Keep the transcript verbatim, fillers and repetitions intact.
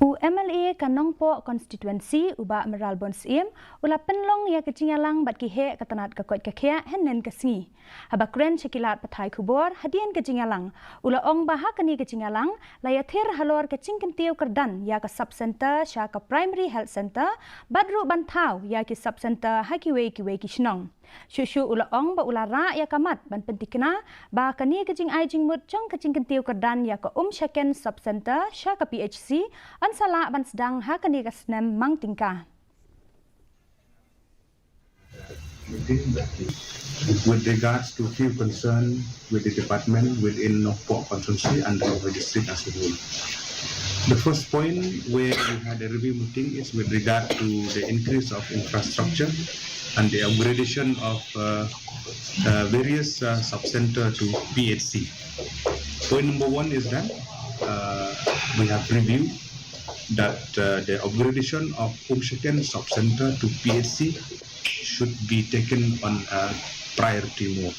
U M L A ka Nongpoh Constituency, u Bah Mayralborn Syiem, u la pynlong ïa ka jingïalang bad ki heh ka tnat ka koit ka khiah hynnin ka sngi. Haba kren sha ki lad pathai khubor hadien ka jingïalang, u la ong ba ha kane ka jingïalang la ïathir halor ka jingkyntiew kyrdan ïa ka sub center sha ka Primary Health Center, bad ruh ban thaw ïa ki sub center ha kiwei kiwei ki shnong. Shuh shuh u la ong ba u la rah ïa ka mat ban pyntikna ba kane ka jingai jingmut jong ka jingkyntiew kyrdan ïa ka Umshaken Sub Center sha ka P H C yn sa lah ban sdang ha kane ka snem mang tyngka. With regards to few concern with the department within Nongpoh constituency and the Nongpoh district as a whole. The first point where we had a review meeting is with regard to the increase of infrastructure and the upgradation of uh, uh, various uh, sub-center to P H C. Point number one is that uh, we have reviewed that uh, the upgradation of Umshaken sub-center to P H C should be taken on a priority mode.